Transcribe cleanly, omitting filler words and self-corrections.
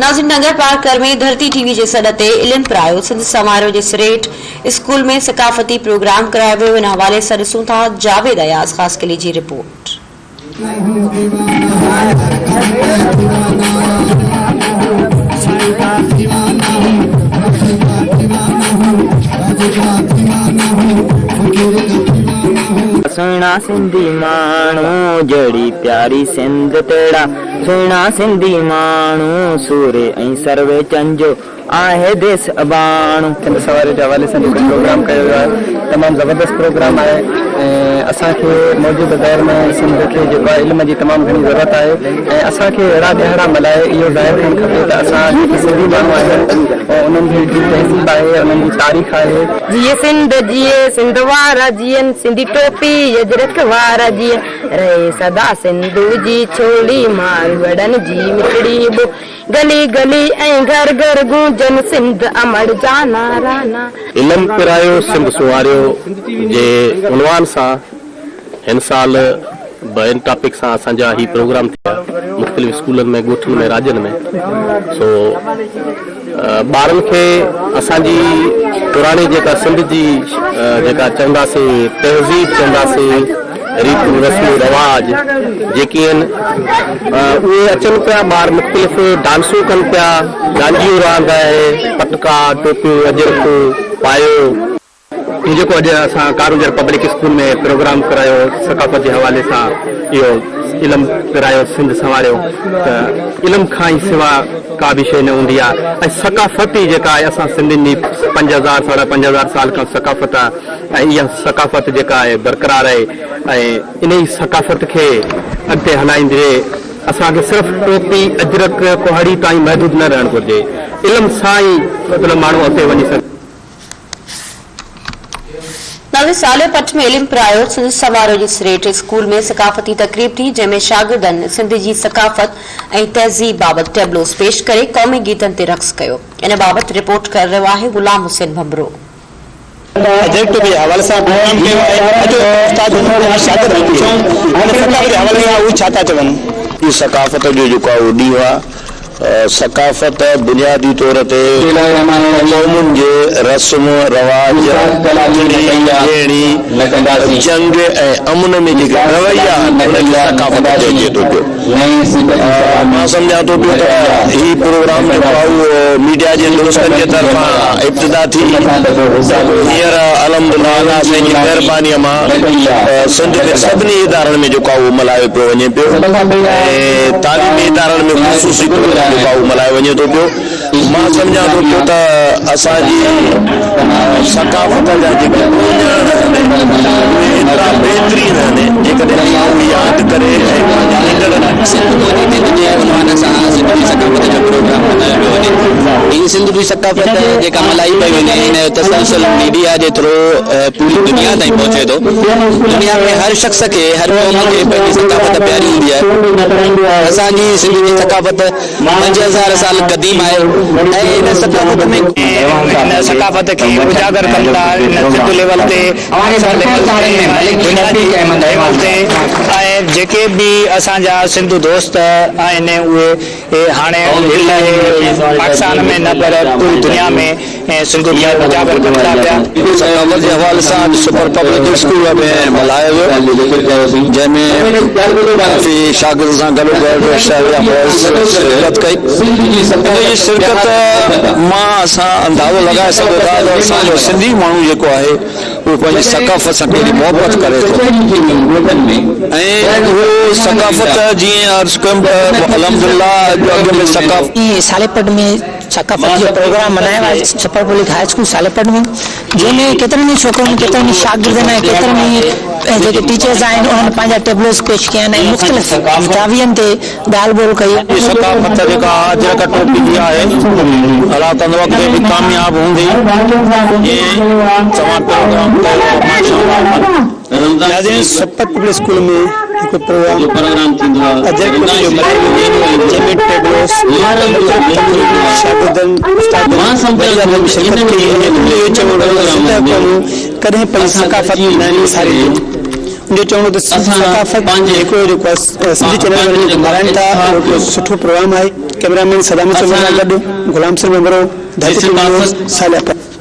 ناظرين ننگر پارڪر ۾ ڌرتي ٽي وي جي سڏ تي علم پرايو سنڌ سنواريو جي سريٺ اسڪول ۾ ثقافتي پروگرام ڪرايو ويو ان حوالي سان ڏسون ٿا جاويد اياز خاصخيلي جي رپورٽ. سهڻا سنڌي ماڻهو جهڙي پياري سنڌ تهڙا سهڻا سنڌي ماڻهو سوري ۽ سرويچن جو آهي ديس اباڻو. سنڌ سواري جي حوالي سان جيڪو پروگرام ڪيو ويو آهي تمام زبردست پروگرام آهي ۽ اسان کي موجوده دور ۾ سنڌ کي جيڪو آهي علم جي تمام گهڻي ضرورت آهي ۽ اسان کي اهڙا ڏهاڙا ملهائي اهو ظاهر ٿيڻ کپي ته اسان جيڪي سنڌي ماڻهو آهيون انهن جي هڪڙي تهذيب آهي انهن جي تاريخ آهي. جيئي سنڌ جيئي سنڌ وارا جيئن سنڌي ٽوپي اجرڪ وارا جيئن رهي سدا سنڌو جي ڇولي ماروئڙن جي مٺڙي ٻو گلي گلي ۽ گهر گهر گونجن سنڌ امڙ جا نعرا نا. علم پرايو سنڌ سنواريو جي عنوان سان هن سال به ان ٽاپڪ سان اسان جا هي پروگرام ٿيا مختلف اسڪولن ۾ ڳوٺن ۾ راڄن ۾ سو ٻارن کي اسان جي پراڻي جيڪا سنڌ جي جيڪا چونداسين تهذيب چونداسين ريتون رسمون رواج جيڪي آهن اهي اچن پيا ٻار مختلف ڊانسون ڪن پيا ڏانڊيون راند آهي پٽڪا ٽوپيون اجرڪون پايو. هي جيڪو اڄ اسان ڪارونجهر پبلڪ اسڪول ۾ پروگرام ڪرايو ثقافت جي حوالي سان اهو علم پرايو سنڌ سنواريو ته علم کان ئي سوا ڪا به شيء نه هوندي آهي ۽ ثقافت ئي جيڪا آهي اسان سنڌين جي 5000 ساڍا 5000 سال کان ثقافت آهي ۽ اها ثقافت جيڪا آهي برقرار آهي ۽ انهي ثقافت کي اڳتي هلائيندي اسان کي صرف ٽوپي، اجرڪ، ڪهاڙي تائين محدود نه رهڻ گهرجي. علم سان ئي مطلب ماڻهو اڳتي وڃي سگهي. نالي صالح پٺ ۾ علم پرايو سنڌ سوارو جي سريٺ اسڪول ۾ ثقافتي تقريب ٿي جنهن ۾ شاگردن سنڌ جي ثقافت ۽ تهذيب بابت ٽيبلوز پيش ڪري قومي گيتن تي رقص ڪيو ان بابت رپورٽ ڪري رهيو آهي غلام حسين ڀنڀرو. پراجيڪٽ جي حوالي سان پروگرام ڪيو آهي اچو استاد يا شاگرد کان پڇون هن ثقافت جي حوالي سان هو ڇا ٿا چون. هي ثقافت جو جيڪو آهي اهو ڏينهن آهي. ثقافت بنيادي طور تي قومن جي رسم رواج، لکڻي ڏيڻي، جنگ ۽ امن ۾ جيڪي رويا آهن انهن کي ثقافت چئجي ٿو پيو. مان سمجهان ٿو پيو ته هي پروگرام جيڪو آهي اهو ميڊيا جي دوستن جي طرفان ابتدا ٿي جيڪو هينئر الحمدلله الله سائين جي مهربانيء مان سنڌ جي سڀني ادارن ۾ جيڪو آهي اهو ملهايو پيو وڃي پيو ۽ تعليمي ادارن ۾ خصوصي طور تي جيڪو آهي اهو ملهايو وڃي ٿو پيو مان سمجهان ٿو پيو ته اسان جي ثقافت جا جيڪي اهڃاڻ آهن اهي ايترا بهترين آهن جيڪڏهن اسان اهي ياد ڪري ۽ پنهنجي ايندڙ سنڌ ٻولي تي جي عنوان سان سنڌ جي ثقافت جو پروگرام ملهايو پيو وڃي. هي سنڌ جي ثقافت جيڪا ملهائي پئي وڃي ان جو تسلسل ميڊيا جي ٿرو پوري دنيا تائين پهچي ٿو. دنيا ۾ هر شخص کي هر قوم کي پنهنجي ثقافت پياري هوندي آهي. اسان جي سنڌ جي ثقافت 5000 سال قديم آهي ۽ ان ثقافت ۾. ان ثقافت کي اجاگر ڪن ٿا ان سنڌ ليول تي پاڪستان ليول تي ۽ دنيا جي ليول تي ۽ جيڪي به اسان جا سنڌو دوست آهن اهي هاڻي پاڪستان ۾ نه پر پوري دنيا ۾ سنڌو کي اجاگر ڪن ٿا پيا. ثقافت جي حوالي سان اڄ سپر پبلڪ اسڪول ۾ ملهايو ويو جنهن ۾ ڪافي شاگردن سان گڏوگڏ شهر جا بوائز شرڪت ڪئي ان جي شرڪت مان اسان اندازو لڳائي سگهون ٿا ته اسان جو سنڌي ماڻهو جيڪو آهي اهو پنهنجي ثقافت سان ڪيڏي محبت ڪري ٿو ۽ اهو ثقافت جيئن عرض ڪيم ته الحمدلله اڄ اڳ ۾ ثقافت. ساليپٽ ۾ ثقافت جو پروگرام ملهايو آهي super public high school Salepat ۾ جنهن ۾ ڪيترن ئي ڇوڪرن ڪيترن ئي شاگردن ۽ ڪيترن ئي جيڪي ٽيچرز آهن انهن پنهنجا ٽيبلوز پيش ڪيا آهن ۽ مختلف زاوين تي ڳالهه ٻولهه ڪئي. هي ثقافت جيڪا اجرڪ ٽوپي جي آهي الله ڪندو اڳتي به ڪامياب هوندي جيئن توهان پروگرام ڪيو ماشاءالله. ناظرين سپر پبلڪ اسڪول ۾ هڪ پروگرام اجرڪ ٽوپي جو ملهايو ويو جنهن ۾ ٽيبلوز شاگردن استادن وڏي تعداد ۾ شرڪت ڪئي ۽ انهن جو اهو چوڻ هو ته سنڌ جا قومون ڪڏهن پنهنجي ثقافت نه وسارينديون ان جو چوڻ هو ته سنڌ ثقافت هڪڙو جيڪو آهي سنڌي چينل وارن جيڪو ملهائن ٿا اهو هڪڙو سٺو پروگرام آهي. ڪئميرا مين صدام سان گڏ غلام حسين ڀنڀرو، ڌرتي ٽي وي نيوز، صالح پور.